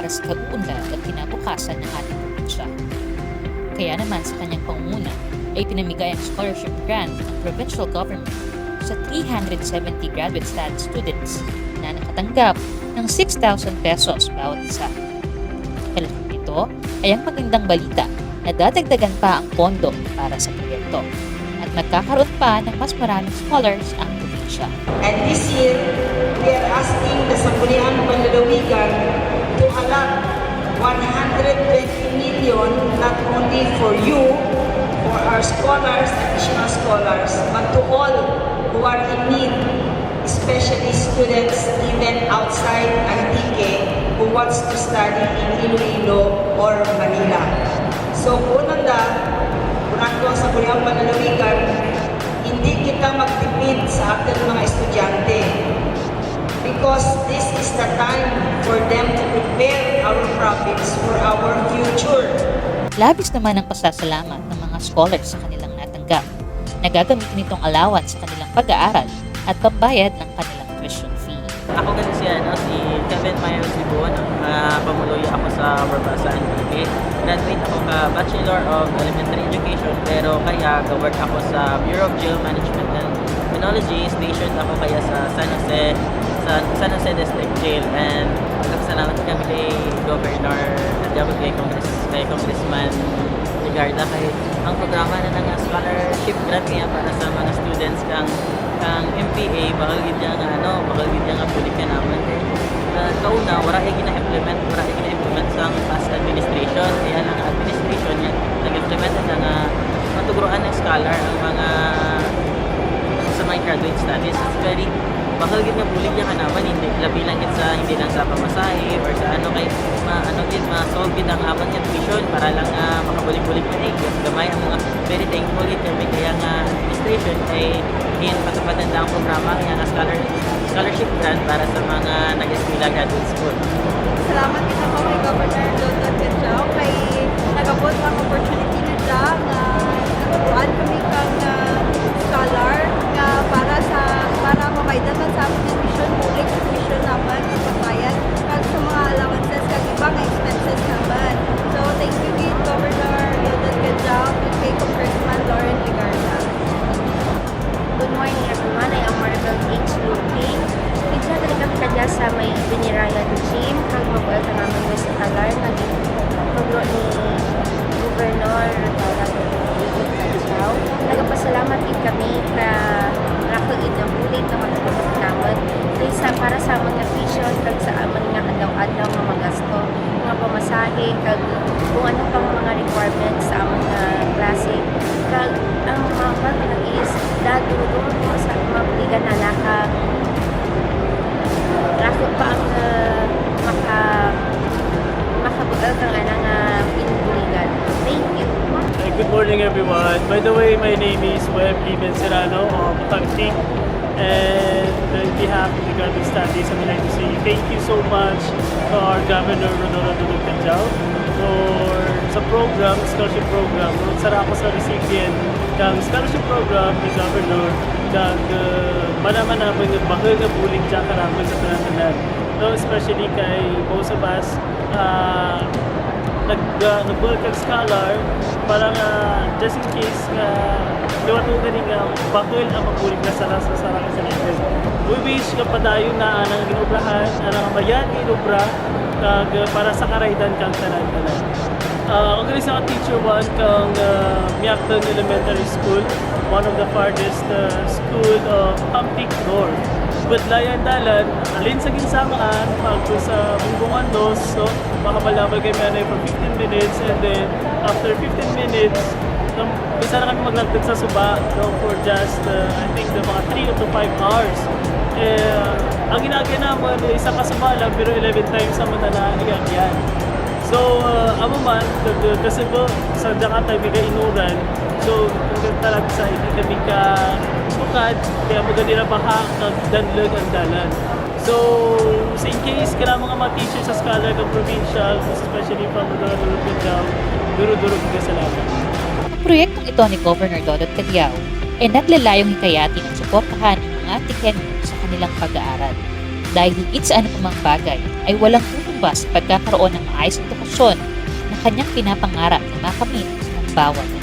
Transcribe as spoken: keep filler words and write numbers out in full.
sa pag-uunlad at kinabukasan ng ating probinsya. Kaya naman sa kanyang pangunguna ay ipinamigay ang scholarship grant ng provincial government sa three hundred seventy graduate study students na nakatanggap ng six thousand pesos bawat isa. Kabilang nito ay ang magandang balita na dadagdagan pa ang pondo para sa proyekto at magkakaroon pa ng mas maraming scholars ang probinsya. And this year, we are asking the Sangguniang Panlalawigan to allot one hundred twenty million, not only for you, for our scholars, additional scholars, but to all who are in need, especially students even outside Antique who wants to study in Iloilo or Manila. So, kung nanda, kung ang Sangguniang Panlalawigan, hindi kita magtipid sa ating mga estudyante. Because this is the time for them to prepare our province for our future. Labis naman ang pasasalamat ng mga scholars sa kanilang natanggap na gagamitin itong allowance sa kanilang pag-aaral at pambayad ng kanilang tuition fee. Ako gani si, ano, si Kevin Mayo Sibuon, ang, ah, pumuluyo ako sa Barbaza, Antique. Graduate ako ka Bachelor of Elementary Education, pero kaya ga-work ako sa Bureau of Jail Management and Penology. Stationed ako kaya sa San Jose, sa San Jose District Jail. And nagpasalamat kami kay Governor Cadiao, kay Congress-, kay Congressman Legarda, kay ang programa na nga scholarship grant kaya para sa mga students kang, kang M P A, bahul gid dya nga, ano, bahul gid dya nga bulig kanamun kay, ah, kauna, wara gid gina-implement, wara gid gina-implement sa past administration, kaya ang administration nga nag-implement na nga matugroan ng scholar ang mga sa mga graduate studies. It's very, bahul gid nga bulig dya kanamun, hindi, labi lang gid sa, hindi lang sa pamasahe or sa ano, kay ma-, ano gid, ma-solve gid ang amun nga tuition para lang, ah, makabulig-bulig man, eh, gamay ang mga, very thankful gid kami kaya nga administration kay ginpatupad nanda ang programa kaya nga scholar-, scholarship grant para sa mga nag-eskwela graduate school. Salamat gid ako kay Governor Dodod Cadiao kay nag-abot ang opportunity nga dya nga natugroan kami kang, ah, scholar nga para sa, para mabaydan man sa amun nga tuition, bulig sa tuition namun, pagbayad kag sa mga allowances kag iba nga expenses namun. So, thank you gid Governor Dodod Cadiao kag kay Congressman Loren Legarda. Good morning, everyone. I am Maribel H. Luque. Tigya diri kami kadya sa may Binirayan Gym, kag mabuul kanamun nga scholar nga gin-, tugro ni Governor Rhodora Dodod Cadiao. Nagapasalamat gid kami ka raku gid nga bulig nga matugro kanamun. Kaysa para sa amun nga tuition, kag sa amun nga adlaw-adlaw nga magasto. Mga pamasahe, kag kung ano pang mga requirements sa amun nga klase. Kag ang mga pag-ano is, dadurudurun mo sa mabuligan na naka-, raku pa ang, ah, maka-, makabuul kang ana nga, ah, ginbuligan. Thank you. Uh, good morning, everyone. By the way, my name is Y F Steven Serrano of Pagtik. And in behalf of the Graduate Studies, I would like to say thank you so much to our Governor Rhodora Dodod Cadiao for sa program, scholarship program. Usa ra ako sa recipient kang scholarship program ni Governor, kag, uh, man-an namun nga bahul nga bulig dya kanamun sa tanan-tanan. No, especially kay most of us, ah, nag-, ah, nagbuul kag scholar para nga just in case nga liwat mo gani nga bahul ang pagbulig na sa, sa, sa, sa level. We wish nga padayon na anang ginobrahan, anang mayad nga inobra, kag, ah, para sa karaydan kang tanan-tanan. Ah, ako gani sa teacher one kang, ah, Miaktan Elementary School, one of the farthest, ah, school of Pamtik North. Budlay ang dalan, halin sa Ginsamaan, paagto sa Bungbungan Dos, so, mahabal-habal kami anay for fifteen minutes, and then, after fifteen minutes, nam-, umpisa na kami maglagtad sa suba, no, for just, uh, I think, the mga three to five hours. Eh, ang gina-agyan namun, isa ka suba lang, pero eleven times namun na naagyan. So, uh, amo man, kag, kag, kasi po, sa dya nga time, kag inuran, so, hanggang talaga sa hindi kami ka tukad, kaya amo gani ra baha, kag danlog ang dalan. So, sa in case, kanang mga, mga teacher sa scholar kang provincial, most especially from Rhodora Dodod Cadiao, duro-duro gid nga salamat. Ang proyektong ito ni Governor Dodod Cadiao ay naglalayong hikayatin at suportahan ang mga Antiqueño sa kanilang pag-aaral. dahil higit sa anumang bagay ay walang tutumba sa pagkakaroon ng maayos na edukasyon na kanyang pinapangarap na makamit ng bawat